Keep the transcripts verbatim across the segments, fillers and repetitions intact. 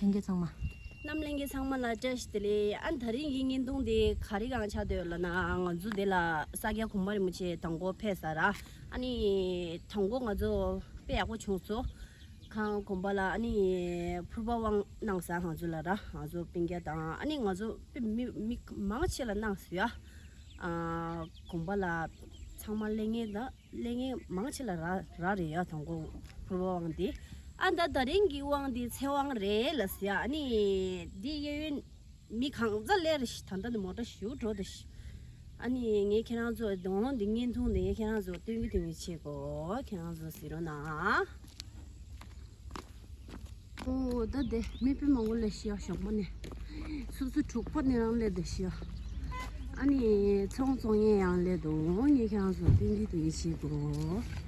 ལྷན་རྒྱས་ཚང་མ། རྣམ་ལྷན་རྒྱས་ཚང་མ་ལ་བཀྲ་ཤིས་བདེ་ལེགས། ཨ་ནི་ད་རིང་གི་བརྙན་ཐུང་དེ་ག་རེ་གང་ཆགས་བསྡད་ཡོད་ལབ་ན། ང་ཚོ་འདི་ལ་ས་སྐྱ་གོང་མ་རིན་པོ་ཆེ་དང་པོ་ཕེབས་ས་ར། ཨ་ནི་དང་པོ་ང་ཚོ་དཔེ་ཡག་པོ་བྱུང་སོང་། ཁང་དགོན་པ་ལ་ཨ་ནི་ཕུར་པ་དབང་གནང་ས། ང་ཚོ་ལ་ར། ང་ཚོ་སྤུན་ཀྱག་དང་ཨ་ནི་ང་ཚོ་དཔེ་མི་མི་མང་ཆེ་ལ་གནང་སོང་ཡ། ཨ་དགོན་པ་ལ་ཚང་མ་སླེབས་མཁན་དང་། སླེབས་མཁན་མང་ཆེ་ལ་རག་རག་རེད་ཡ། དང་པོ་ཕུར་པ་དབང་དེ། ཨ་ད་ད་རིང་གི་དབང་དེ་ཚེ་དབང་རེད་ལབ་ཟེར་ཡ། ཨ་ནི་འདི་གཡས་གཡོན་མི་གང་ཚ་སླེབས་རེད་ཤག། ད་ལྟ་ནི་མོ་ཊ་ཞེ་པོ་འགྲོ་འདུག་ཤག། ཨ་ནི་ངས་ཁྱེད་རང་ཚོ་གདོང་འདི་བརྙན་ཐུང་འདི་ངས་ཁྱེད་རང་ཚོ་སྟོན་གི་སྟོན་གི་བྱེད་གོ། ཁྱེད་རང་ཚོ་གཟིགས་རོགས་གནང་། ཨོ་ད་དེ་མི་དཔེ་མང་པོ་སླེབས་ཤག་ཡ། ཞོགས་པ་ནས་སོ་སོ་དྲུག་པ་ནས་རང་སླེབས་བསྡད་ཤག་ཡ། ཨ་ནི་ཚོང་བཙོང་མཁན་ཡང་སླེབས་འདུག། ངས་ཁྱེད་རང་ཚོ་སྟོན་གི་སྟོན་གི་བྱེད་གོ།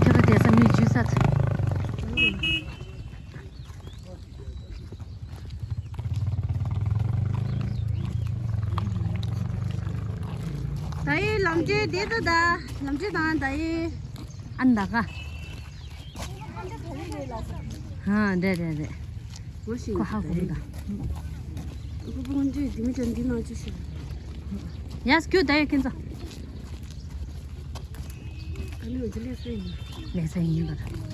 ཁྱོད་རང་བསྡད་ས་མི་འཇུ་ས་ཚ། ད་ཡི་ལམ་ཆེན་དེ་ད་ད་ལམ་ཆེན་དང་ད་ཡི་ཨན་ད་ག་ཧ་རེད་རེད་རེད། ཁོ་ཧ་གོ་གི་ད། ཁོ་ཕོ་ཁོ་འདྲེ་དེ་མི་ཅན་འདི་ནང་ཅི་ཤོད། ཡ་སྐྱོ་ད་ཡ་ཁྱེད་ཚོ། ཨ་ནི་འོ་དེ་ལས་སེ་ཡིན། ལས་སེ་ཡིན་པར།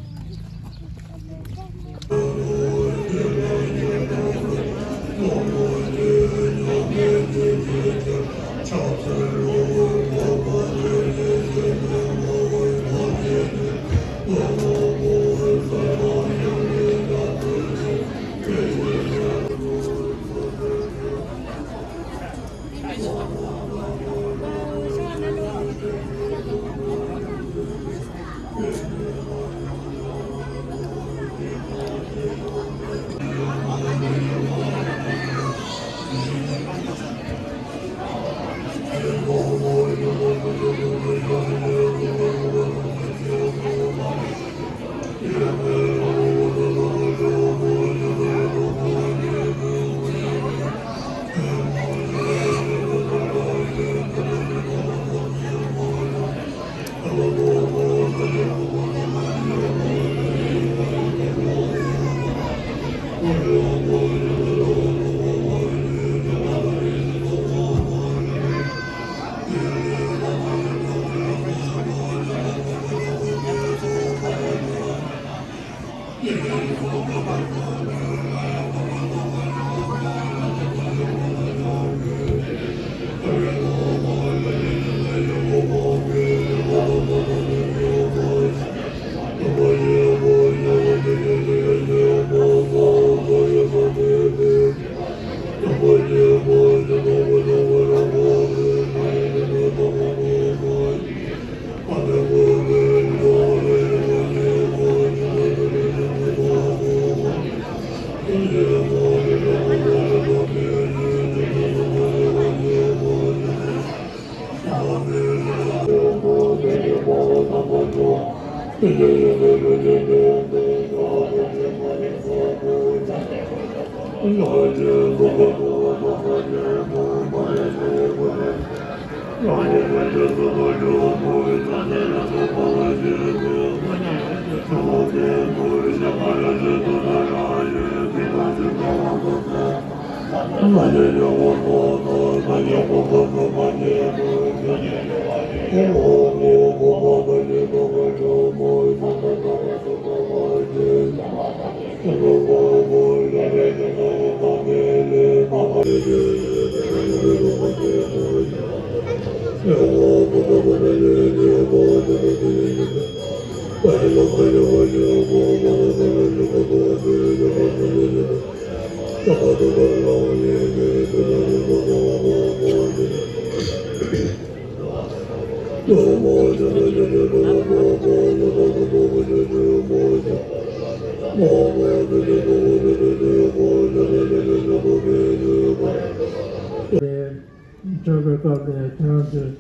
འགྲོ་བའི་སྐབས་ལ་ཁྱེད་རང་ཚོའི་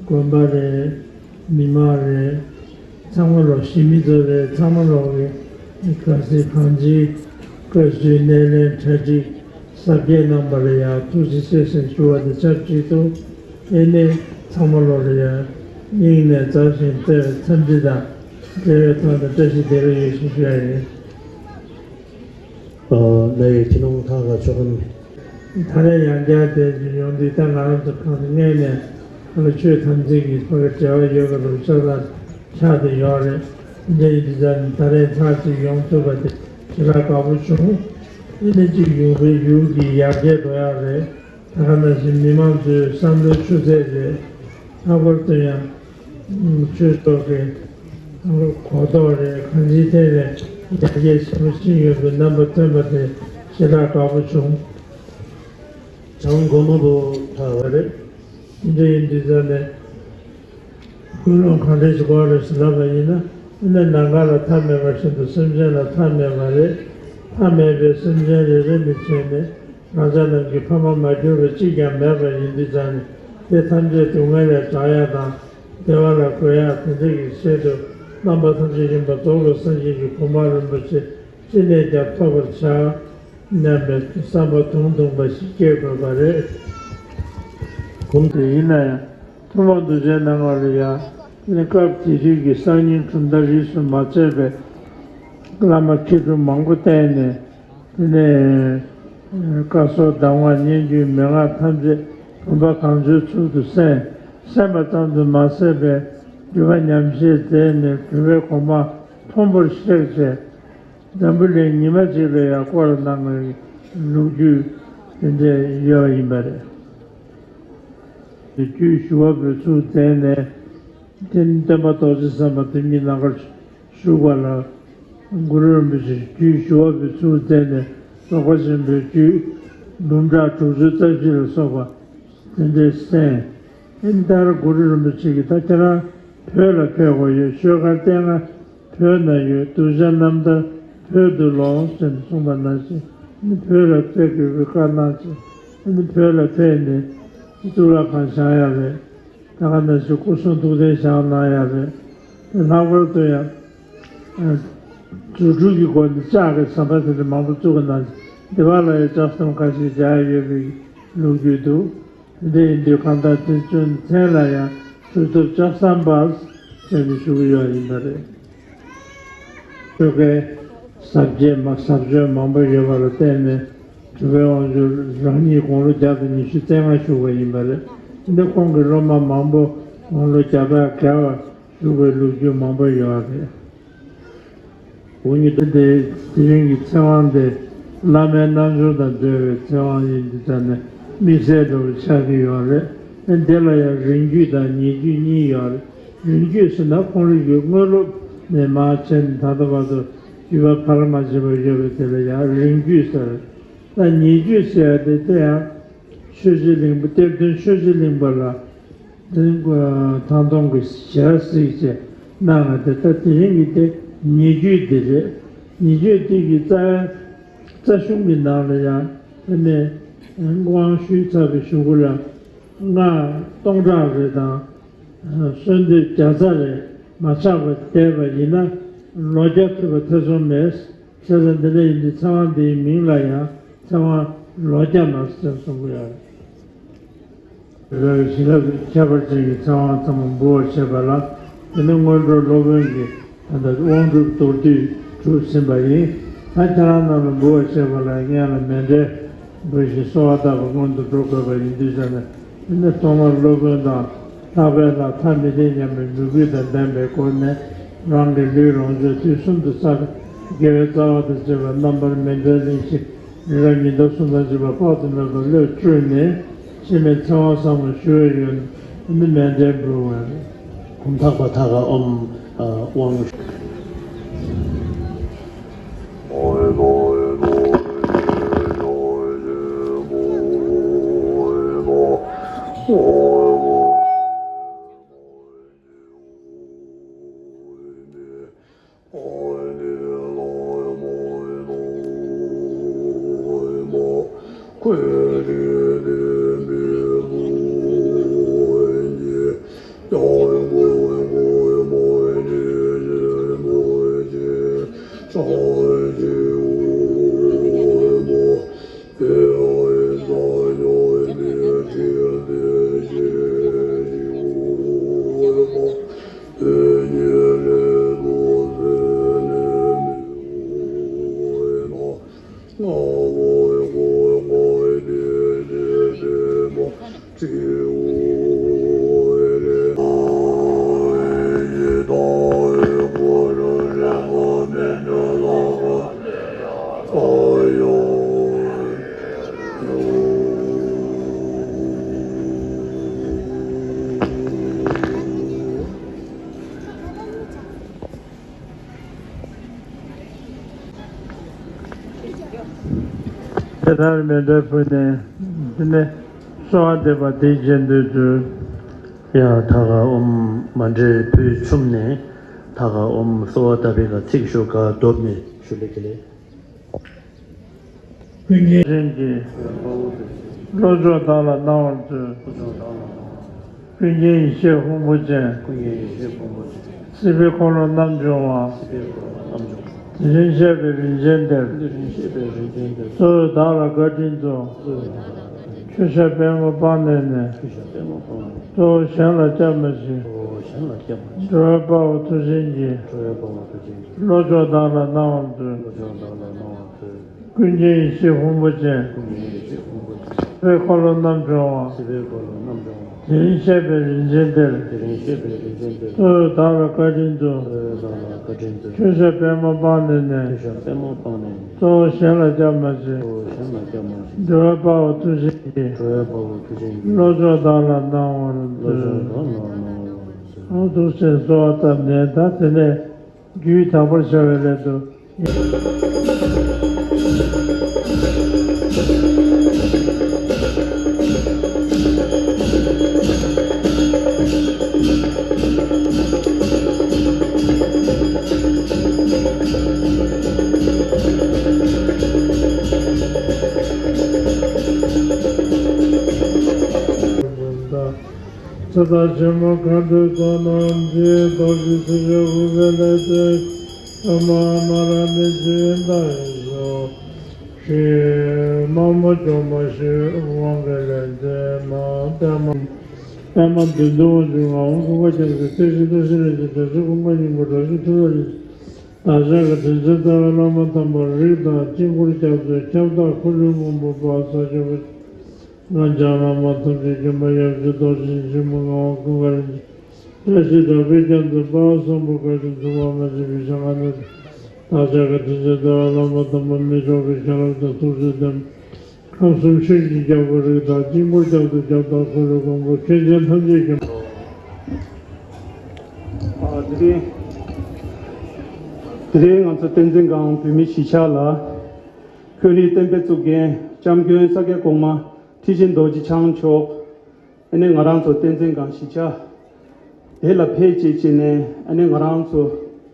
དགོན་པ་རེད། མི་མང་རེད། ཚང་མ་རོགས། གཞིས་མི་ཚོ་རེད། ཚང་མ་རོགས་ཀྱི་དགའ་སེ་གང་ཅི་ བཀའ་ཟུར་སྣེ་ལེན་གྲ་སྒྲིག་གཟབ་རྒྱས་གནང་པ་ལ་ཡང་ཐུགས་རྗེ་ཆེ་ཞེས་ཞུ་བ་དང་ཆབས་ཅིག་ཏུ། ཨེ་ནས་ཚང་མ་ལོ་ལ་ཡང་སྙིང་ནས་མཛའ་ཞིང་བརྩེ་བའི་འཚམས་འདྲི་དང་འབྲེལ་བའི་ཐོག་ནས་བཀྲ་ཤིས་བདེ་ལེགས་ཡོད་ཞུ་ཞུ་ཡ་ཡིན། ཨ་ནའི་ཐི་ནོང་ཐང་ག་ཆོག་གམ། ད་རེས་ཡང་བསྐྱར་དེ་ཡོང་དུས་ད་ང་རང་ཚོ་གང་ལ་ངས་ནས་ང་ལ་ཆོས་ཐམས་ཅད་ཀྱི་ཕ་གི་འབྲེལ་བ་ཡོད་པ་རུ་ཤ་ལ་ཆགས་ཏེ་ཡོད་རེད། འདི་འདྲ་ཡིན་དུས་ཙང་ད་རེས་ཚར་གཅིག་ཡོང་ཐུབ་པ་དེ་ཞེ་དྲག་དགའ་པོ་བྱུང་། ཨེ་ནས་གཅིག་ཡོང་བའི་ཡུལ་གྱི་ཡར་རྒྱས་འགྲོ་ཡག་རེད། ད་ག་ནང་བཞིན་མི་མང་ཚོའི་བསམ་བློའི་ཆུ་ཚད་རེད། ལྷག་པར་དུ་ཡང་ཆོས་ཚོགས་ཀྱི་གོ་རྟོགས་རེད། གང་ཅིའི་ཐད་ནས་ཡར་རྒྱས་ཆེན་པོ་ཕྱིན་ཡོད་པའི་རྣམ་པ་ཐོན་པ་དེ་ཞེ་དྲག་དགའ་པོ་བྱུང་། བྱང་སྒོ་མོ་བོ་ཐག་བ་རེད། དེ་འདྲ་ཡིན་དུས་ཙང་ནས་ཀུན་སློང་གང་འདྲ་ཞིག་དགོས་རེད་ཟེར་ལབ་པ་ཡིན་ན། ཨེ་ནས་ནམ་མཁའ་ལ་མཐའ་མེད་པ་བཞིན་དུ་སེམས་ཅན་ལ་མཐའ་མེད་པ་རེད། མཐའ་མེད་པའི་སེམས་ཅན་རེ་རེ་ནས་བྱས་ནས་རང་ཅག་རྣམས་ཀྱི་ཕ་མ་མ་གྱུར་པ་གཅིག་ཀྱང་མེད་པ་ཡིན་དུས་ཙང་ནས་དེ་ཐམས་ཅད་སྡུག་བསྔལ་ལས་དྲག་ཡག་དང་བདེ་བ་ལ་འགོད་ཡག་དེ་འདྲ་གི་ཆེད་དུ་རྣམ་པ་ཐམས་ཅད་མཁྱེན་པ་རྫོགས་པའི་སངས་རྒྱས་ཀྱི་གོ་འཕང་རིན་པོ་ཆེ་ཅི་ནས་ཀྱང་ཐོབ་པར་བྱ་སྙམ་པའི་བསམ་པ་དུང་དུང་པ་ཞིག་སྐྱེ་དགོས་པ་རེད། གོང་དུ་ཡིན་ན་ཡང་ཐུན་མོང་དུ་བྱས་གནང་བ་ལ་ཡང་སྐབས་དེ་དུས་ཀྱི་གསར་རྙིང་གྲུབ་མཐའ་རིས་སུ་མ་ཆད་པའི་བླ་མ་མཁས་གྲུབ་མང་པོ་བསྟེན་ནས། དེ་ནས་བཀའ་སྲོལ་གདམས་ངག་སྙན་བརྒྱུད་མན་ངག་ཐམས་ཅད་བུམ་པ་གང་བྱོའི་ཚུལ་དུ་གསན། གསན་པ་ཙམ་དུ་མ་ཟད་པའི་སྒྲུབ་པ་ཉམས་བཞེས་མཛད་ནས་གྲུབ་པའི་གོ་འཕང་མཐོན་པོར་གཤེགས་བྱས། འཛམ་བུ་གླིང་ཉི་མ་གཅིག་ལ་ཡང་བསྐོར་གནང་བའི་ལོ་རྒྱུས་དེ་འདྲ་ཡོད་པ་ཡིན་པ་རེད། རྒྱུད་ཞུ་བ་པོའི་ཚུལ་མཛད་ནས། དེ་ནི་སྟོན་པ་རྡོ་རྗེ་སེམས་དཔའ་དེ་ཉིད་ནམ་མཁར་བཞུགས་པ་ལ་གུ་རུ་རིན་པོ་ཆེ་རྒྱུད་ཞུ་བ་པོའི་ཚུལ་མཛད་ནས་རྫོགས་པ་ཆེན་པོའི་རྒྱུད་འབུམ་ཕྲག་དྲུག་ཅུ་རྩ་བཞི་ལ་སོགས་པ་དེ་འདྲའི་གསན། ཨེ་ནས་ད་རུང་གུ་རུ་རིན་པོ་ཆེ་གིས་ད་ཁྱེད་རང་བོད་ལ་ཕེབས་དགོས་ཡོད། ཆོས་སྒར་སྡེ་ལྔ་བོད་ན་ཡོད། གདུལ་བྱ་རྣམ་ཐར་བོད་དུ་ལོངས་ཟེར་ནས་གསུངས་པ་ནང་བཞིན། ཨེ་ནས་བོད་ལ་ཕེབས་དགོས་པའི་བཀའ་གནང་བྱས། ཨེ་ནས་བོད་ལ་ཕེབས་ནས་གཙུག་ལག་ཁང་བཞེངས་ཡག་རེད། ད་ག་ནང་བཞིན་སྐུ་གསུང་ཐུགས་རྟེན་བཞེངས་གནང་ཡག་རེད། དེ་ལྷག་པར་དུ་ཡང་རྫུ་འཕྲུལ་གྱི་སྒོ་ནས་ལྕགས་ཀྱི་ཟམ་པ་དེ་འདྲ་མང་པོ་བཙུགས་གནང་། འདི་བ་ལ་ཡང་ལྕགས་ཟམ་ཁ་ཤས་རྒྱག་ཡོད་པའི་ལོ་རྒྱུས་འདུག། དེ་འདྲ་ཡིན་དུས་གང་ལྟར་དེ་ཚོའི་མཚན་ལ་ཡང་གྲུབ་ཐོབ་ལྕགས་ཟམ་པ་ཟེར་ནས་ཞུ་གི་ཡོད་ཡིན་པ་རེད། ཆོས་སྐད་ཟབ་རྒྱས་མ་ཟབ་སྦྱོང་མང་པོ་ཡོད་པ་ལ་བརྟེན་ནས་གྲུབ་པའི་དབང་ཕྱུག་རང་ཉིད་དགུང་ལོ་བརྒྱ་དང་ཉི་ཤུ་རྩ་ལྔ་བཞུགས་པ་ཡིན་པ་རེད། འདི་ཁོང་གི་སློབ་མ་མང་པོ་དགུང་ལོ་བརྒྱ་ཕྲག་བརྒལ་བ་བཞུགས་པའི་ལོ་རྒྱུས་མང་པོ་ཡོད་རེད། འུ་གཉིས་ད་ལྟའི་དེ་རིང་གི་ཚེ་དབང་དེ་བླ་མའི་རྣལ་འབྱོར་དང་འབྲེལ་བའི་ཚེ་དབང་ཡིན་དུས་ཙང་ནས་དམིགས་བསལ་འདྲ་བོ་ཆགས་ཀྱི་ཡོད་རེད། ཨ་འདི་ལ་ཡང་རིང་བརྒྱུད་དང་ཉེ་བརྒྱུད་གཉིས་ཡོད་རེད། རིང་བརྒྱུད་ཟེར་ན་ཁོང་རང་གི་དངོས་སློབ་ནས་མར་བྱས་ནས་ད་ལྟ་བར་དུ་བརྒྱུད་པ་ཕལ་མ་ཆེ་བ་ཡོད་པ་དེ་ལ་ཡང་རིང་བརྒྱུད་ཟེར། ད་ཉེ་བརྒྱུད་ཟེར་ཡ་དེ་དེ་ཡང་ཆོས་རྗེ་གླིང་པ་གཏེར་སྟོན་ཆོས་རྗེ་གླིང་པ་ལ། དེ་ཐང་སྟོང་གི་ཞལ་གཟིགས་བྱས་གནང་བ་དེ་ད་དེ་རིང་གི་དེ་ཉེ་བརྒྱུད་དེ་རེད། ཉེ་བརྒྱུད་དེ་གི་རྩ་རྩ་གཞུང་གི་ནང་ལ་ཡང་དེ་ནས་དབང་ཞུས་ཚར་བའི་གཞུག་གུ་ལ་སྔགས་སྟོང་ཕྲག་རེ་དང་གསོལ་འདེབས་བརྒྱ་རྩ་རེ་མ་ཆག་པར་བསྡད་པ་ཡིན་ན་ལོ་བརྒྱ་ཐུབ་པ་ཐེ་ཚོམ་མེད། བྱས་ཙང་འདི་འདྲ་ཡིན་དུས་ཚེ་དབང་འདིའི་མིང་ལ་ཡང་ཚེ་དབང་ལོ་བརྒྱ་མ་ཟེར་གསུང་གི་ཡོད་རེད། རེ་བའི་བྱིན་རླབས་ཁྱད་པར་ཅན་གྱི་ཚེ་དབང་ཚང་མ་འབུལ་བར་བྱེད་པ་ལ། དེ་ནི་སྔོན་འགྲོ་སློབ་དཔོན་གྱི་ད་ལྟ་དབང་སྒྲུབ་མདོར་བསྡུས་གྲུབ་ཟིན་པ་ཡིན། ད་ཁྱེད་རང་རྣམས་ལ་འབུལ་བར་བྱེད་པ་ལ་སྔོན་ལ་མཎྜལ་འབུལ་ཞིང་གསོལ་བ་བཏབ་པ་སྔོན་དུ་འགྲོ་དགོས་པ་ཡིན་དུས་ཙང་ནས། དེ་ནས་ཐོག་མར་སློབ་དཔོན་དང་ལྷག་པའི་ལྷ་ཐ་མི་དད་མཉམ་པའི་མོས་གུས་དང་ལྡན་པའི་སྒོ་ནས་རང་གི་ལུས་ལོངས་སྤྱོད་དུས་གསུམ་དུ་བསགས་པའི་དགེ་བའི་རྩ་བ་དང་བཅས་པ་རྣམ་པར་མི་འབྲལ་གླིང་བཞི་རི་རབ་ཉི་ཟླ་གསུམ་དང་བཅས་པ་དཔག་ཏུ་མེད་པ་བློས་སྤྲུལ་ནས་འཆི་མེད་ཚེ་དབང་བསམ་པར་ཞུ་བའི་ཡོན་ནི་མཎྜལ་འབུལ་བ་རེད། ཧཱུྃ། ཐག་པ་ཐག་ག་ཨོཾ། ཨ། དབང་། དེ་ལྟར་མཎྜལ་ཕུལ་ནས་དེ་ནས་གསོལ་བ་འདེབས་པ་དེའི་རྗེས་ཟློས་མཛོད། ཡ་ཐ་ག་ཨོཾ། མཎྜལ་ཕུལ་ཚུམས་ནས་ཐ་ག་ཨོཾ་གསོལ་བ་བཏབ་པའི་སྐབས་ཚིག་ཞོར་ཁ་བསྡོམས་ནས་ཞུ་ལེ་ཀི་ལེ། ཀུན་མཁྱེན་ཀྱི་བློ་མཆོག་བདག་ལ་གནང་བར་མཛོད། ཀུན་མཁྱེན་ཡེ་ཤེས་ཕུང་པོ་ཅན། སྲིད་པའི་འཁོར་ལོ་རྣམ་སྦྱོང་བ། དེ་རིང་གཤེགས་པའི་རིན་ཆེན་གཏེར། གཙོ་བོས་བདག་ལ་བཀའ་དྲིན་སྩོལ། མཆོད་བཤམས་པདྨོ་དཔག་མེད་ནས། གཙོ་བོ་གཞན་ལ་སྐྱབས་མ་མཆི། འགྲོ་བའི་དཔའ་བོ་མཐུ་ཆེན་གྱི། བློ་མཆོག་བདག་ལ་གནང་བར་མཛོད། ཀུན་མཁྱེན་ཡེ་ཤེས་ཕུང་པོ་ཅན། སྲིད་པའི་འཁོར་ལོ་རྣམ་སྦྱོང་བ། དེ་རིང་གཤེགས་པའི་རིན་ཆེན་གཏེར། གཙོ་བོས་བདག་ལ་བཀའ་དྲིན་སྩོལ། མཆོད་བཤམས་པདྨོ་དཔག་མེད་ནས། གཙོ་བོ་གཞན་ལ་སྐྱབས་མ་མཆི། འགྲོ་བའི་དཔའ་བོ་མཐུ་ཆེན་གྱི། བློ་མཆོག་བདག་ལ་གནང་བར་མཛོད། ཨོ་ཐུགས་སྲས་གསོལ་བ་བཏབ་ནས་ད་དེ་ནས། རྒྱུད་དག་པར་བྱ་བའི་སླད་དུ། ཚེ་དང་ཆེན་མོ་མཁའ་འགྲོའི་ཚོགས་རྣམས་ཀྱིས། རྡོ་རྗེ་ཐེག་མཆོག་དབུས་པའི་ལྷས་བསྟོད། ཨ་མ་མ་ལ་ནི་ཇི་ལྟར་ཤོག །ཧྲཱིཿ །མ་མོ་སྐྱོ་མ་ཤི་དབང་གི་ལྷས་བསྟོད་མ། པདྨ་པདྨ་བདུད་འདུལ་དབང་ཕྱུག་ངག་དབང་ཀུན་དགའ་རྒྱ་མཚོ། ཐེག་ཆེན་རྡོ་རྗེ་རིན་ཆེན་གྲགས་ཆེན་ཀུན་དགའ་སྙིང་པོ། དྲག་ཤུལ་ཐུབ་རྟགས་རིན་ཆེན། བདག་ཅག་གི་དྲིན་ཅན་རྩ་བའི་བླ་མ་དམ་པ་རིགས་དང་དཀྱིལ་འཁོར་སྐྱབས་གསོལ་ཁྱབ་བདག་འཁོར་ལོའི་མགོན་པོ་དཔལ་ས་སྐྱ་པཎ་ཆེན། ང་བཅས་བླ་མ་ཐམས་ཅད་མཁྱེན་པ་ཡབ་རྗེ་རྡོ་རྗེ་འཆང་ཆེན་པོ་ངག་དབང་ཀུན་དགའ་རིན་ཆེན། བཀྲ་ཤིས་དགའ་བའི་རྒྱ་མཚོ་དཔལ་བཟང་པོ་བཀའ་དྲིན་མཚུངས་པ་མ་མཆིས་པའི་ཞལ་སྔ་ནས། བདག་ཅག་གི་དྲིན་ཅན་རྩ་བའི་བླ་མ་དམ་པ་མི་མཆོག་གི་བྱིན་རླབས་དང་ཐུགས་སྲས་ལྡན། ཁམས་གསུམ་ཆོས་ཀྱི་རྒྱལ་པོ་རིགས་དང་དཀྱིལ་འཁོར་རྒྱ་མཚོ་ཁྱབ་བདག་འཁོར་ལོའི་མགོན་པོ་མཁན་ཆེན་ཐམས་ཅད་མཁྱེན་པ། ཨ། དེ་རིང་དེ་རིང་ང་ཚོ་བསྟན་འཛིན་སྒང་བོད་མིའི་གཞིས་ཆགས་ལ་ཁོན་རིགས་བསྟན་པའི་གཙུག་རྒྱན་སྐྱབས་མགོན་ས་སྐྱ་གོང་མ་ཁྲི་ཆེན་རྡོ་རྗེ་འཆང་མཆོག་ཨ་ནི་ང་རང་ཚོ་བསྟན་འཛིན་སྒང་གཞིས་ཆགས་དེ་ལ་ཕེབས་བྱས་བྱས་ནས། ཨ་ནི་ང་རང་ཚོ་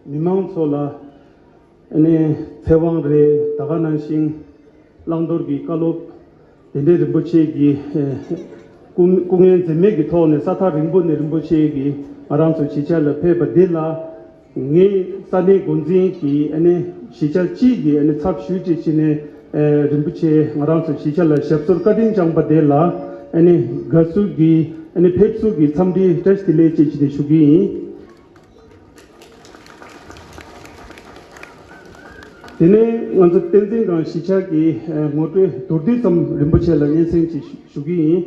མི་མང་ཚོ་ལ་ཨ་ནི་ཚེ་དབང་རེད། ད་ག་ནང་བཞིན་བླང་དོར་གྱི་བཀའ་སློབ་དེ་འདྲའི་རིན་པོ་ཆེ་གི་ཨ་སྐུ་སྐུ་ངལ་འཛེམས་མེད་ཀྱི་ཐོག་ནས་ས་ཐག་རིང་པོ་ནས་རིན་པོ་ཆེ་གིས་ང་རང་ཚོ་གཞིས་ཆགས་ལ་ཕེབས་པ་འདི་ལ། ངས་ས་གནས་འགོ་འཛིན་གྱི་ཨ་ནི་གཞིས་ཆགས་སྤྱི་གི་ཨ་ནི་ཚབ་ཞུས་བྱས་བྱས་ནས། ཨ། རིན་པོ་ཆེ་ང་རང་ཚོ་གཞིས་ཆགས་ལ་ཞབས་སོར་བཀའ་དྲིན་བསྐྱངས་པ་དེ་ལ་ཨ་ནི་དགའ་བསུ་གི་ཨ་ནི་ཕེབས་བསུ་གི་འཚམས་འདྲི་བཀྲ་ཤིས་བདེ་ལེགས་བཅས་བྱས་ནས་ཞུ་གི་ཡིན། དེ་ནས་ང་ཚོ་བསྟན་འཛིན་སྒང་གཞིས་ཆགས་ཀྱི་ཨ་ངོ་སྤྲོད་མདོར་བསྡུས་ཙམ་རིན་པོ་ཆེ་ལ་སྙན་སེང་ཅིག་ཞུ་གི་ཡིན།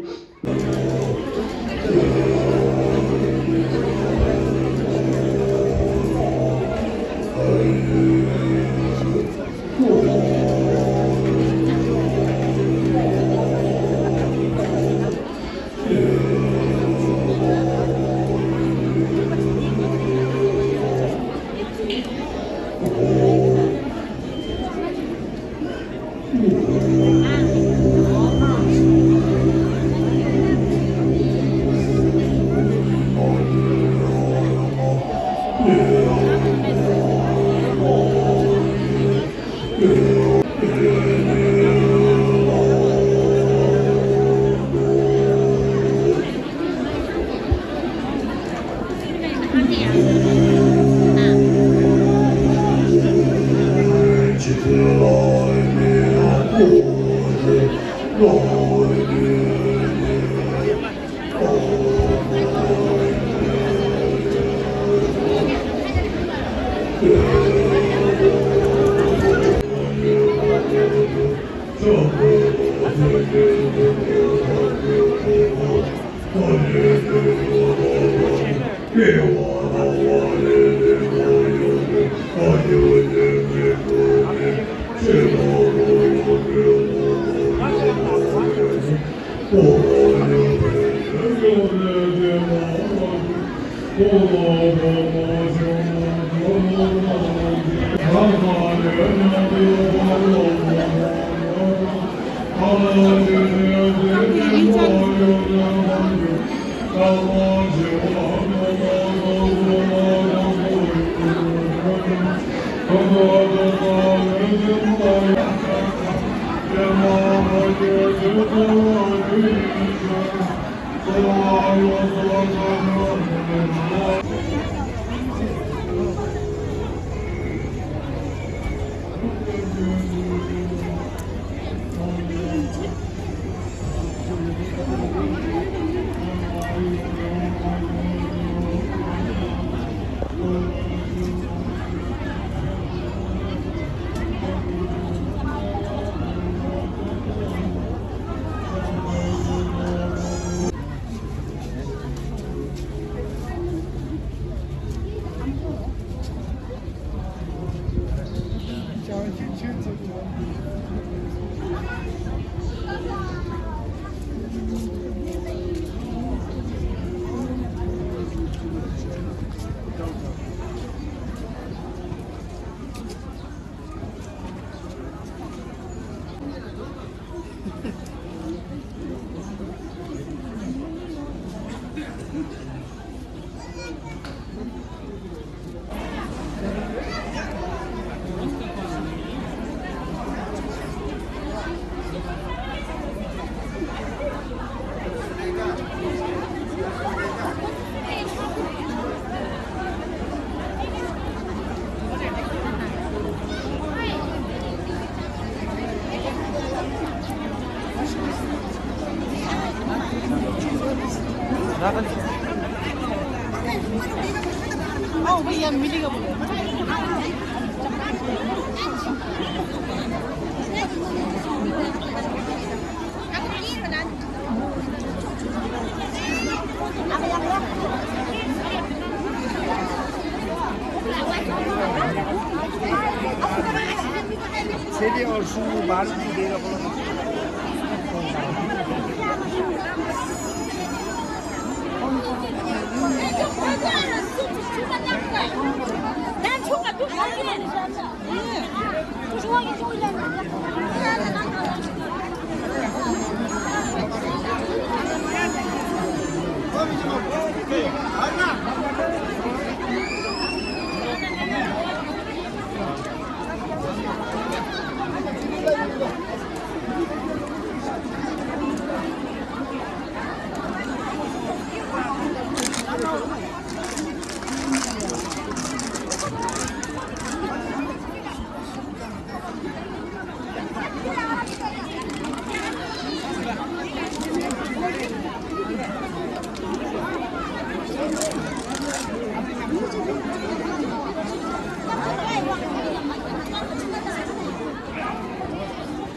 छेली और सुँगुर बार भी दिएर बोलाउनु।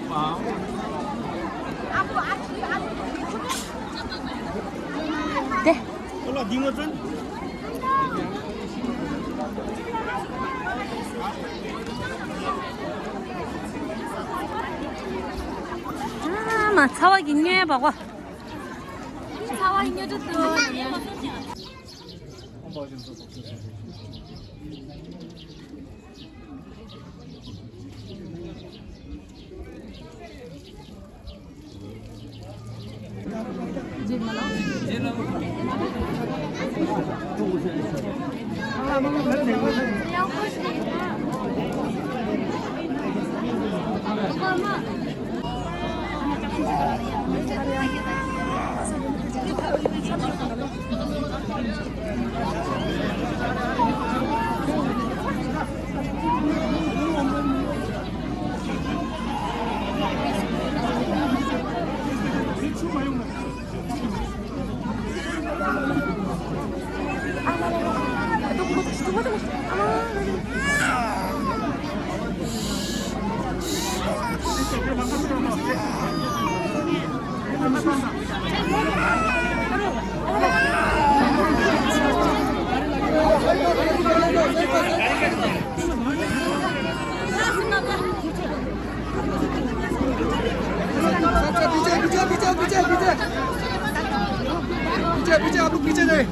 ཨ་མ་ཚ་བ་གི་སྨྱོན་པ་གོ། ཚ་བ་སྨྱོ་དུ་དུ། पीछे, पीछे, पीछे, पीछे, पीछे। पीछे, पीछे, आप लोग पीछे जाए।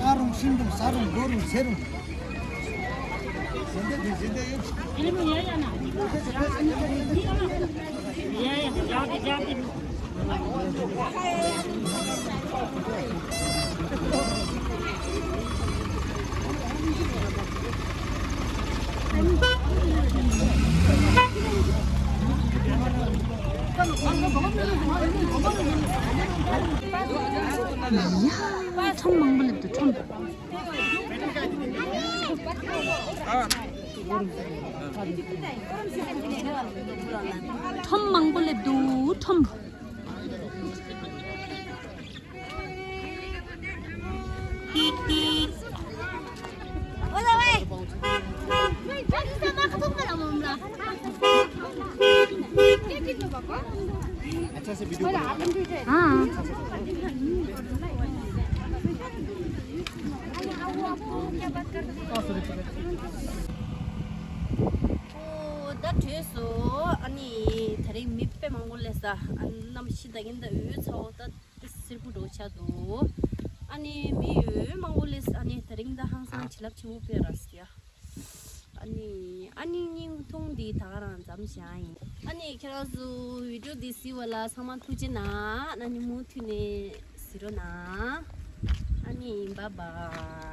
ཨ་རུང་ཤིང་རུང་ས་རུང་རྡོ་རུང་ཚེ་རུང་། ཁྲོམ་མང་པོ་སླེབས་འདུག་ཁྲོམ། ཁྲོམ་མང་པོ་སླེབས་འདུག་ཁྲོམ། ཨོ་ད་དྲོས་སོ། ཨ་ནི་དེ་རིང་མི་དཔེ་མང་པོ་སླེབས་ས། ཨ་ནི་གནམ་གཤིས་ད་གིན་ད་འོད་ཚ་བོ་ད་སེར་པོ་འགྲོ་ཆགས་འདུག་ཨ་ནི་མི་འོད་མང་པོ་སླེབས་ས། ཨ་ནི་དེ་རིང་ད་ཧང་སང་བྱིན་རླབས་ཆེན་པོ་དཔེ་ར་སི་ཡ། ཨ་ནི་ཨ་ནི་བརྙན་ཐུང་འདི་ད་ག་རང་མཚམས་བཞག་ཡིན། ཨ་ནི་ཁྱེད་རང་ཚོ་བི་ཌིའོ་འདི་གཟིགས་པ་ལ་ཚང་མ་ཐུགས་རྗེ་གནང་། ཨ་ནི་མུ་མཐུད་ནས་གཟིགས་རོགས་གནང་། ཨ་ནི་བཱའི་བཱའི།